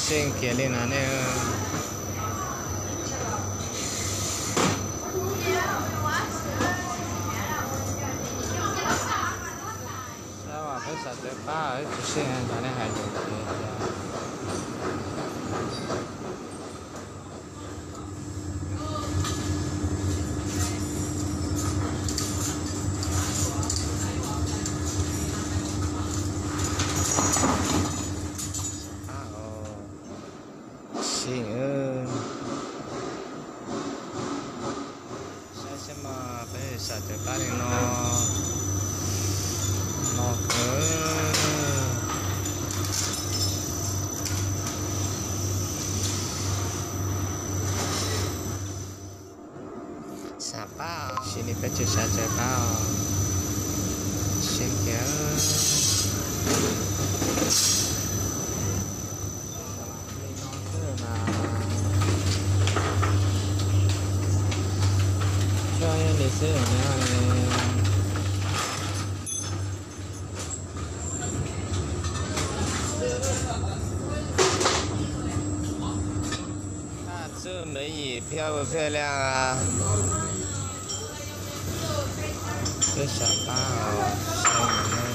Seej kiag li no ne. Sab uas peb xav tawv pab tsis seej, nej hais yus tias. Saib seb mas peb xav tawv pab li no, no kawg. Xav pab, sim li peb tsis xav tawv pab os. Seej kiag. Li no xwb mas. Koj li xwb no. Thaj tswj me yim phiaj ua phiaj liaj. Peb xav pab os, saib no ne.